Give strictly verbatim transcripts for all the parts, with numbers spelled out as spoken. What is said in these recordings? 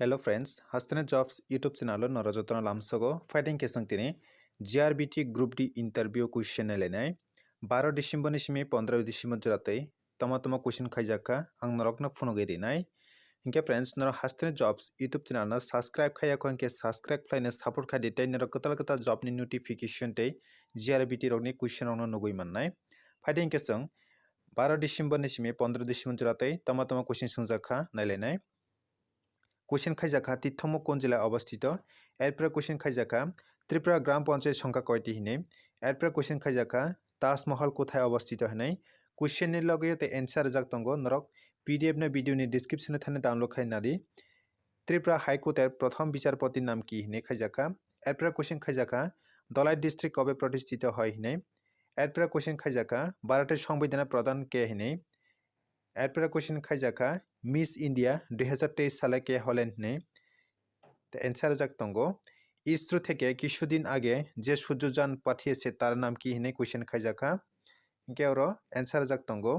Hello friends, Hasteni Jobs YouTube channel o norok jotono lamsogo. Phaidi hwnkhe chwng tini G R B T Group D interview question nailainai. Baro December ni simi pondro December jora tei tama tama question khaijak kha, ang norokno phunugwi rinai. Hinkhe friends, norok Hasteni Jobs YouTube channel no subscribe khaiya kho hinkhe subscribe khlaina support khaidi tei norok kwtal kwtal job ni notification tei G R B T rokni question rokno nugwi mannai. Phaidi hinkhe chwng baro December ni simi pondro December jora tei tama tama question swngjak kha nailainai. Question khaijakha, Tithomuk kon jilai obostito? Erpore question khaijakha, Tripura Gram Panchayat songkha koiti hinwi? Erpore question khaijakha, Taj Mahal kothai obostito hinwi? Question ni loge tei answer rijak tongo, norok P D F no video ni description o thani download khai nadi. Tripura High Court er prothom bicharpoti nam ki hinwi khaijakha. Erpore question khaijakha, Dholai district kobe protistito hoi hinwi? Erpore question khaijakha, Bharat er Songbidan er pradhan ke hinwi? Erpore question khaijakha, Miss India dui hazar teis sale ke holen hinwi? Te answer rijak tongo, ISRO theke kisudin age je surjoyan pathiyeche tar nam ki hinwi question khaijakha. Hinkhe oro answer rijak tongo,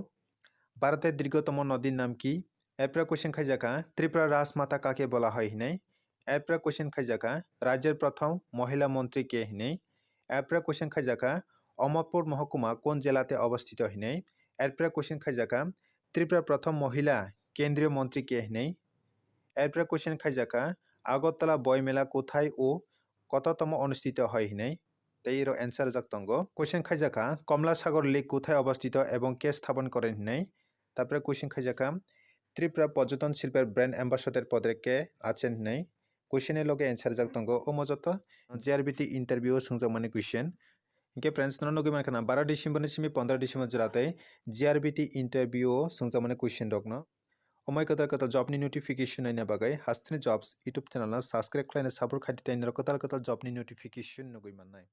Bharat er dirghotomo nodi nam ki? Erpore question khaijakha, Tripura Rajmata kake bola hoi hinwi? Erpore question khaijakha, Rajyer prothom mohila montri ke hinwi? Erpore question khaijakha, Amarpur mohokuma kon jelate obostito hinwi? Erpore question khaijakha, Tripura prothom mohila kendriyo montri ke hinwi? Erpore question khaijakha, Agartala Boimela kothai o kototomo onustito hoi hinwi? Tei iro answer rijak tongo. Question khaijakha, Komla Sagar Lake kothai obostito ebong ke sthapon koren hinwi? Tapre question khaijakha, Tripura Porjoton Silper Brand Ambassador podre ke achen hinwi? Question ni loge answer rijak tongo. Omo joto G R B T interview o swngjakmani question. Hinkhe friends, nono nugwi mankha na, baro December ni simi pondro December jora tei G R B T interview o swngjakmani question rokno. Omai kwtal kwtal job ni notification naina bagwi Hasteni Jobs YouTube channel no subscribe khlaina support khaidi tei norok kwtal kwtal job ni notification nugwi mannai.